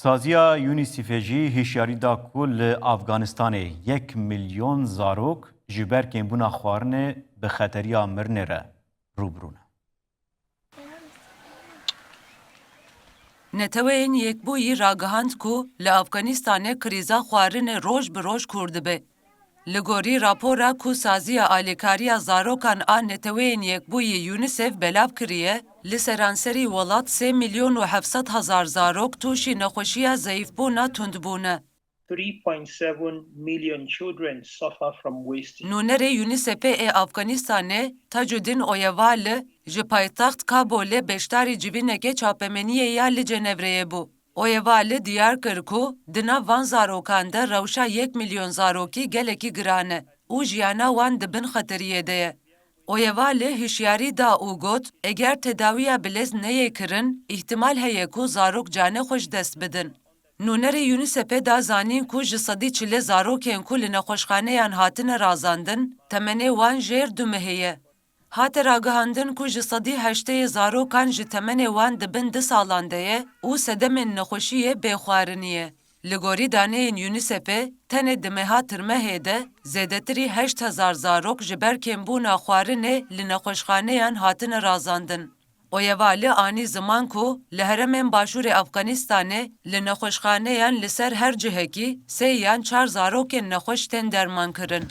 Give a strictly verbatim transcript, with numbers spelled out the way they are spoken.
Saziya UNICEF'ê jî hişyarî da ku li Afganistanê yek milyon zarok ji ber kêmbûna xwarinê bi xeteriya mirinê re rû bi rû ne. Neteweyên Yekbûyî ragihand ku li Afganistanê krîza xwarinê roj bi roj kûr dibe. Li gorî rapora ku Saziya Alîkariya Zarokan a Neteweyên Yekbûyî UNICEF belav kiriye, li seranserî welat sê milyon û heft sed hezar zarok tûşî nexweşiya zeyîfbûna tund bûne. three point seven million children suffer from wasting. Nûnerê UNICEF'ê ê Afganistanê Tajuddin Oyewali ji paytext Kabulê beşdarî civîneke çapemeniyê ya li Cenevreyê bû. Oyewali diyar kir ku di nav van zarokan de rewşa yek milyon zarokî gelekî giran e û jiyana wan di bin xeteriyê de ye. Oyewali hişyarî da û got, eger tedawiya bilez neyê kirin, îhtimal heye ku zarok canê xwe ji dest bidin. Nûnerê UNICEF'ê da zanîn ku ji sedî çilê zarokên ku li nexweşxaneyan hatine razandin, temenê wan jêr du mehê ye. Hate ragihandin ku ji sedî heştê yê zarokan ji temenê wan di bin du salan de ye û sedemên nexweşiyê bê xwarinî ye. Li gorî daneyên UNICEF'ê, tenê di meha tirmehê de zêdetirî heşt hezar zarok ji ber kêmbûna xwarinê li nexweşxaneyan hatine razandin. Oyewali anî ziman ku li herêmên başûrê Afganistanê li nexweşxaneyan li ser her cihekî sê yan çar zarokên nexweş tên dermankirin.